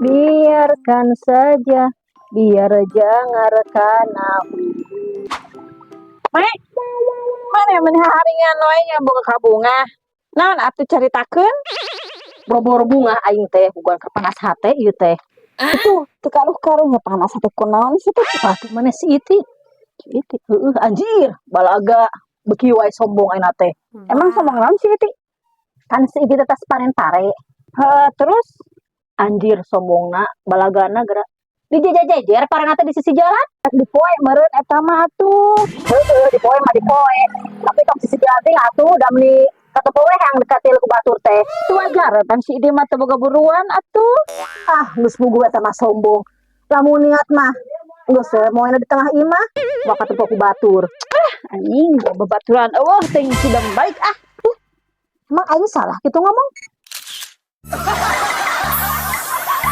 Biarkan saja, biar jangan karena. Mek, mana meni haringan wae nya boga kabungah. Naon atuh, caritakeun? Boro-boro bungah aing teh, bukan ke panas hate ieu teh. Itu teu karuh-karuhnya panas hate kunaon sih teh? Pati mana si Iti? Iti. Heeh, anjir, balaga beuki wae sombong ayeuna teh. Emang sombong naon sih Iti? Kan si Iti teh tas panen pare. Heuh, terus? Anjir, sombongna balagana geura. Dijejer-jejer parena teh di sisi jalan. Dipoe meureun eta mah atuh. Heeh, dipoe mah dipoe. Tapi tong sisi jalan teh atuh, da meuni katupoe yang dekatil ku batur teh. Itu wajar pan si Iti mah teu boga buruan atuh. Ah, geus puguh eta mah sombong. Lamun niat mah geus we moena di tengah imah, moal katupoe ku batur. Anjing, babaturan eueuh teh sudah baik ah. Emang aing salah gitu ngomong?